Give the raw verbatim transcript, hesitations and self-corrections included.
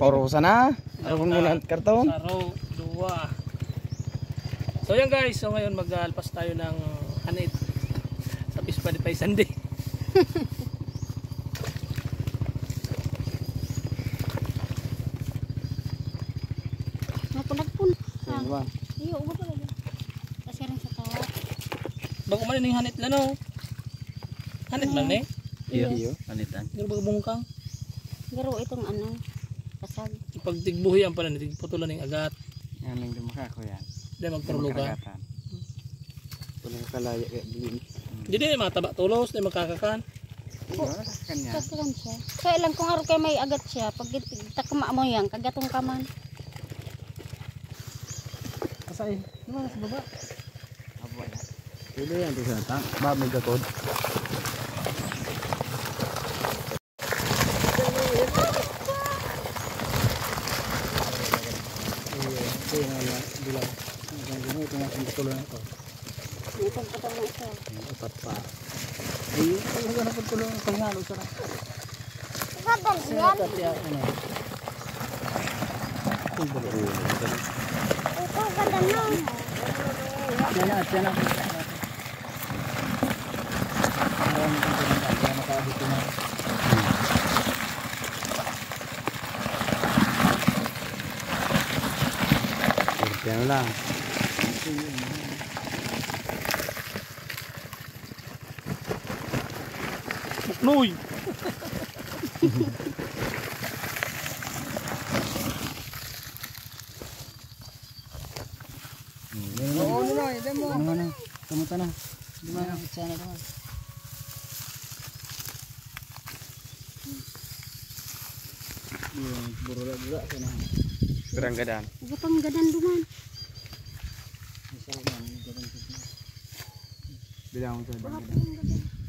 Oro sana. Aron mo na ang karton. Saro, dua. So yan guys, so ngayon magalpas tayo ng hanit sa Pispa de Paisande. Napunagpun. Ayun ba? Iyo, ugo pa lagi. Kasi rin sa tawa. Bago man yung hanit na, no? Hanit man eh. Iyo. Iyo. Anitan. Pero bago bungkang. Pero itong ano, kasag. Pag tigbuhi ang pala, tigputulan ng agat. Yan ang dumakako yan. Dahil magkarulugan. Magkaragatan. Kung nakakalaya, kaya bilin. Di din mga taba tulos, di magkakakan. Iyo, nakakan niya. Kasakan siya. Kaya lang kung araw kayo may agat siya, pag takma mo yan, kagatong ka man. Asa eh? Di ba nasa baba? Abo na. Pwede yan, di sa ta-, ba, may gakod? Iyo, ito yung ano, bilang. Ito yung, ito yung patuloy na ito. Itong patuloy na ito. Yung upat pa. Ay, ito yung ano, patuloy na ito. Hingalo siya na. Gadal yan. Siya na, ano. Ito, gadal na. Siya na, siya na. Marami kang pinagkakaya, makaabot ko na. Yan lang. Noy! Oo, ano na, ito mo. Ano, ano? Kamusta na? Di ba, sana ka? Yung burula-bula, sana. Beranggadan. Iba pang gadan duman. Masarap man, gadan duman. Bilang ko sa Wala beranggadan. Pang gadan.